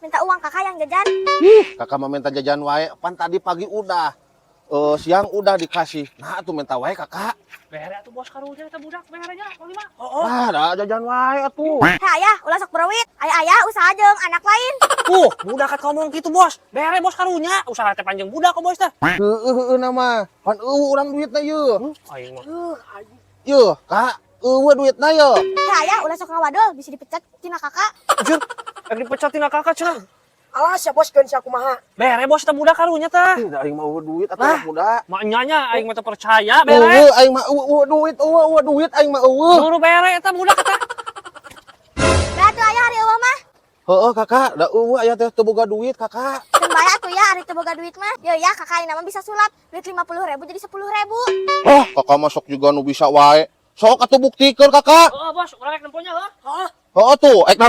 Minta uang kakak yang jajan. Kakak mah minta jajan wae, pan tadi pagi udah. Eh, siang udah dikasih. Nah, atuh minta wae, Kakak. Bere atuh, Bos, karunya eta budak, bere nya 5. Oh. Ah, dah jajan wae atuh. Hei ayah, ulah sok berawit. Ayah ayah usaha jeung anak lain. Budak kat ngomong gitu, Bos. Bere, Bos, karunya, usaha teh panjang budak kok, Bos, teh. Heueuh heueuh nama. Pan euweuh urang duitna yeuh. Aing mah. Yeuh, Kak, euweuh duitna yeuh. Hei ayah, ulah sok ngawadul, bisa dipecat tina kakak. Anjir, rek dipecat tina kakak cenah. Alah sia, Bos, keun sia kumaha. Bere, Bos, eta budak karunya tah. Ih, da aing mah euweuh duit atuh Lah. Anak muda. Maknyanya aing mah teu percaya, bere. Euweuh aing mah euweuh duit, euweuh euweuh duit aing mah euweuh. Buru bere eta budak eta. Dah tuh ayah ari euweuh mah. Heeh, Kakak, da euweuh aya teh teu boga duit, Kakak. Keun bae atuh ya ari teu boga duit mah. Yo ya, kakak aing mah bisa sulap. Duit 50 ribu jadi 10 ribu. Oh, Kakak masuk juga nu bisa wae. Sok atuh buktikeun, Kakak. Oh, Bos, urang rek nemponya, heuh. Heeh. Heeh tuh, ek.